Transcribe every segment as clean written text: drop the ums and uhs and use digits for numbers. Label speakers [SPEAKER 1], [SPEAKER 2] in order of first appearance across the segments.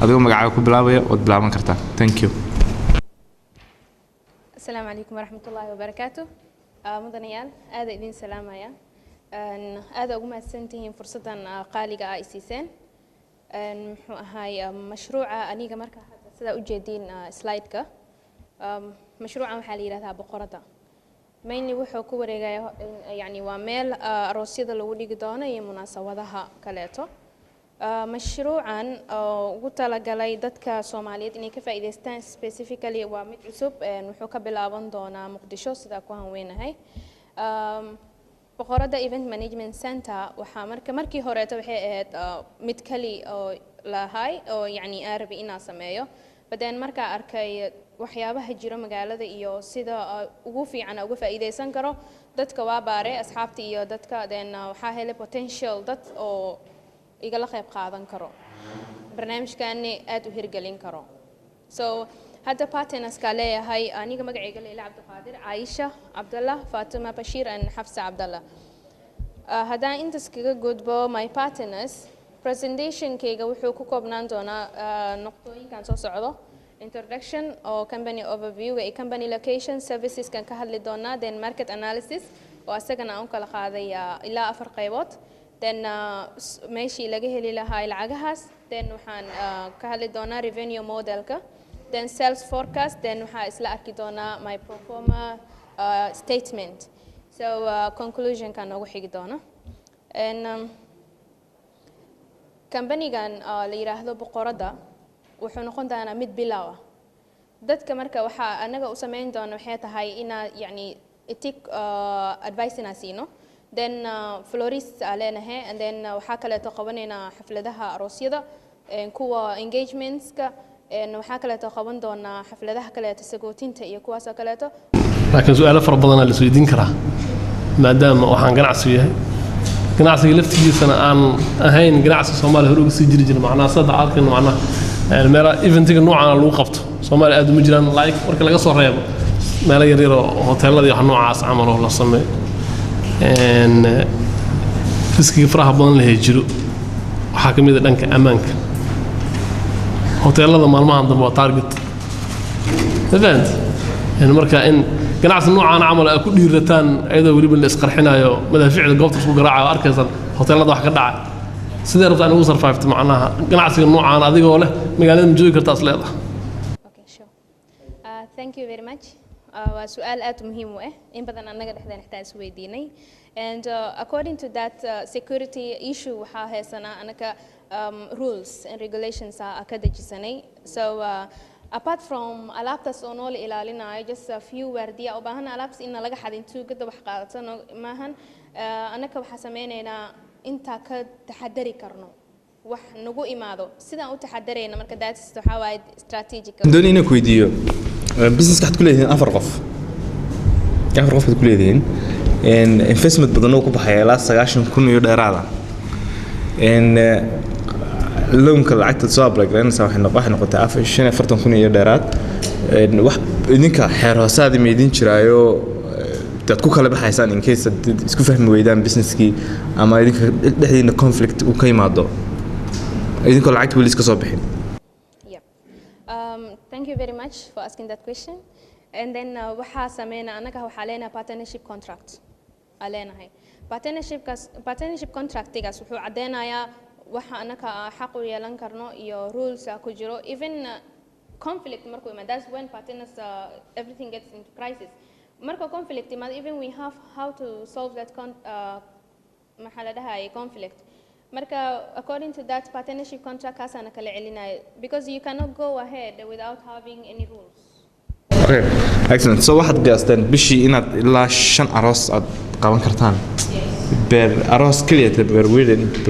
[SPEAKER 1] Adigoo magacaaga ku bilaabaya waad bilaaban kartaa. Thank you.
[SPEAKER 2] Asalaamu calaykum waraxmatullaahi wabarakaatu. Mudanayaal, aada idin salaamaya, aada ugu mahadsantihiin fursaddan qaaliga ah ay siiseen. Muxuu ahaay mashruuca aniga marka hadda sidaa ujeediin slide-ka, mashruucan waxaa la yidhahdaa Boqoradda. Mainly wuxuu ku wareegaya, yani waa meel aroosyada lagu dhigi doono iyo munaasabadaha kaleeto. Mashruucan oo ugu talagalay dadka Soomaaliyeed inay ka faa'iidaystaan, specifically waa mid cusub. Wuxuu ka bilaaban doonaa Muqdisho, sidaa ku hanweynahay. Boqoradda Event Management Center waxaa marka markii horeeto waxay ahayd mid kali oo lahay oo yacni aan rabay inaan sameeyo, but then markaa arkay waxyaabaha jiro magaalada iyo sida ugu fiican uga faa'iidaysan karo dadka, waa baare asxaabta iyo dadka, then waxaa helay potential dad oo igala qayb qaadan karo barnaamijkaani aad u hirgelin karo. So hadda partnerska leeyahay aniga magacayga Leila Cabdiqaadir, Caaisha Cabdallah, Fatima Bashiir and Xafsa Cabdallah. Haddaan intaas kaga gudbo my partners, presentationkayga wuxuu ku koobnaan doonaa noqdooyinkan soo socdo: introduction oo company overview iyo company location, serviceskan ka hadli doonaa, then market analysis oo asagana aan u kala qaaday ilaa afar qaybood, then meeshii laga heli lahaa lacagahaas, then waxaan ka hadli doonaa revenue modelka, then sales forecast, then waxaa isla arki doonaa my proforma statement. So conclusionka noogu xigi doona. And companygan la yidhaahdo Boqoradda wuxuu noqon doonaa mid bilow ah dadka. Marka waxaa anaga u samayn doona waxay tahay inaa yacni ethic advice inaa siino, then florist aa leenahay, and then waxaa kaleeto qabanaynaa xafladaha aroosyada, kuwa engagementska, waxaa kaleeto qaban doonaa xafladaha kaleeto, sagootinta iyo kuwaasoo kaleeto.
[SPEAKER 3] Laakiin su-aalo fara badanaa la isweydiin karaa, maadaama waxaan ganacsigu yahay, ganacsiga laftigiisana aan ahayn ganacsi Soomaaliya hore uga sii jiri jira. Macnaha sadda arkayno, macnaha meelaha eventiga noocaana lagu qabto Soomaaliya aad uma jiraan, like marka laga soo reebo meelo yaryar oo hoteelada iyo wax noocaas camal oo la sameeyo. Riskiga faraha badan lehee jiro waxaa ka mid a dhanka ammaanka. Hoteelada maalmahan dambe waa target, ma fahanti? Yani marka in ganacsi noocaan camal ay ku dhiirataan, iyadoo weliba la isqarxinayo, madaafiicda goobta isku garaacayo, arkaysaan hoteelada wax ka dhacay, sidee rabtaa in ugu survivto macnaha ganacsiga noocaan adigoo leh magaalada ma joogi kartaa is leedahay?
[SPEAKER 2] Okay, sure. Thank you very much. Waa su-aal aad muhiim u ah, in badan annaga dhexdeen xitaa is weydiinay. And according to that security issue, waxaa haysanaa annaga rules and regulations ka dejisanay. So apart from alaabtaas oo noola ilaalinayo, just a few waardiya u baahan alaabtaas in laga xadin, tuugada wax qaadato maahan. Annaga waxaa sameynaynaa intaa ka taxadari karno wax nagu imaado, sidaan u taxadarayna. Marka that's waxaa waaye strategic.
[SPEAKER 1] Doonay inaan ku weydiiyo, businesska waxaad ku leedihiin afar qof, afar qof baad ku leedihiin. Investment badan oo ku baxaya ilaa 90,000 iyo dheeraada. Loanka lacagta soo apply garanaysaa waxay noqotay 45,000 iyo dheeraad. Wax idinka xeer hoosaadi ma idin jiraayo daad ku kala baxaysaan in case aad isku fahmi weydaan businesskii ama idinka dhexdiina conflict uu ka yimaado, idinkoo lacagta weli iska soo bixin?
[SPEAKER 2] Yep. Thank you very much for asking that question. And then waxaa sameynaa annaga waxaa leenahay partnership contract aa leenahay. Partnershipkaas, partnership contractigaas wuxuu caddeynayaa waxa annaga aan xaq u yeelan karno iyo rules aa ku jiro. Even conflict markuu imaado, that's when partners, everything gets into crisis. Marka conflict imaado, even we have how to solve that maxaa la dhahayay conflict. Marka according to that partnership contract kaasaana kala celinaya, because you cannot go ahead without having any rules.
[SPEAKER 1] Okay, excellent. So waxaad qiyaasteen bishii inaad ilaa shan aroos aad qaban kartaan per aroos keliya, per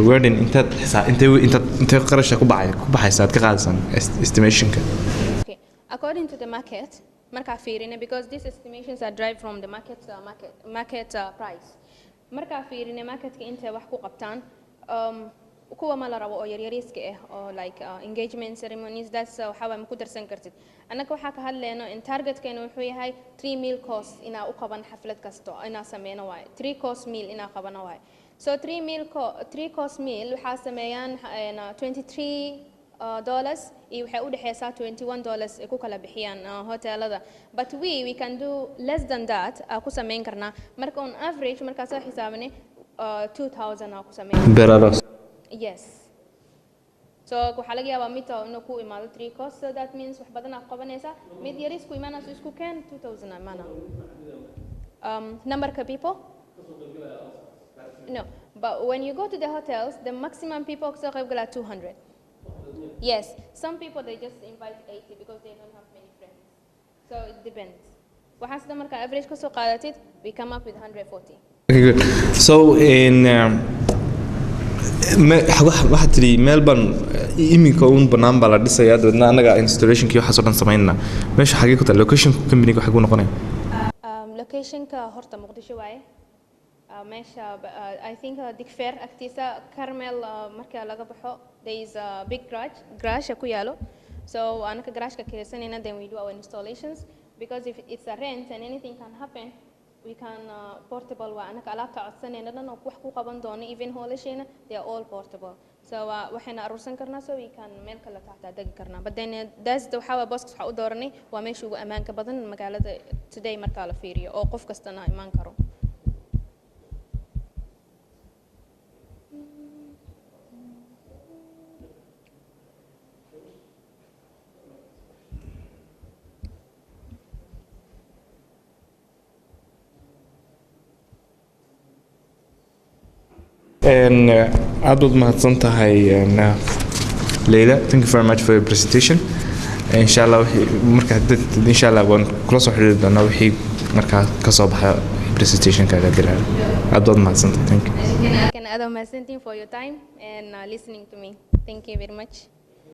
[SPEAKER 1] wedding. Intaad xisaa intay intaad intay qarasha ku baxaysa aad ka qaadaysaan estimationka?
[SPEAKER 2] Okay, according to the market markaa fiirina, because these estimations are derived from the market price. Markaa fiirina marketka intay wax ku qabtaan, kuwa ma la rabo oo yaryariiska ah oo like engagement ceremonies, that's waxaa waay ma ku darsan kartid. Annaga waxaa ka hadlayno in targetkeena wuxuu yahay three meal course inaa u qaban xaflad kasto inaa sameyno waaye, three course meal inaa qabano waaye. So three course meal waxaa sameeyaan 23 dollars iyo waxay u dhexeysaa $21 ay ku kala bixiyaan hoteelada, but we can do less than that aa ku samayn karnaa. Marka on average markaa soo xisaabinay, 2000 aa ku samayn
[SPEAKER 1] Per aroos?
[SPEAKER 2] Yes. So waxaa laga yaabaa mid oo inuu ku imaado three course, so that means wax badan aad qabanaysaa. Mid yaris ku imaanayso, isku keen 2000 aa imaana. Numberka people? No, but when you go to the hotels, the maximum people kasoo qayb galaa 200. Yes, some people, they just invite 80 because they don't have many friends, so it depends. Waxaa sida marka average kasoo qaadatid, we come up with 140.
[SPEAKER 1] Okay, good. So in waxaad tidhi meel baan iminka uun bannaan baa la dhisayaa, dabeedna annaga installationkii waxaas oo dhan samaynana. Meesha xagee ku taal? Location company xaguu noqonaya?
[SPEAKER 2] Locationka horta Muqdisho waaye. Meesha I think Digfaar agtiisa, Carmel marka laga baxo, there is a big garage ku yaalo. So anaka garage ka kiraysanayna, then we do our installations, because if it's a rent and anything can happen, we can portable waa anaka alaabta codsanayna dhan oo wax ku qaban doono, even hoolasheena, they are all portable. So waxayna aruursan karnaa, so we can meel kale taxtaa degi karnaa. But then that's the waxaa waay booska waxaa u dooranay waa meesha ugu ammaanka badan magaalada today markaa la fiiriyo oo qof kastana imaan karo.
[SPEAKER 1] Aad baad mahadsan tahay, Leila. Thank you very much for your presentation. Insha Allah wixii markaa dad insha Allah waan kula soo xiriiri doonaa wixii markaa ka soo baxa presentationkaaga dilaal. Aad baad mahadsan tahay, thank you.
[SPEAKER 2] Can aad mahadsantiin for your time and listening to me. Thank you very much.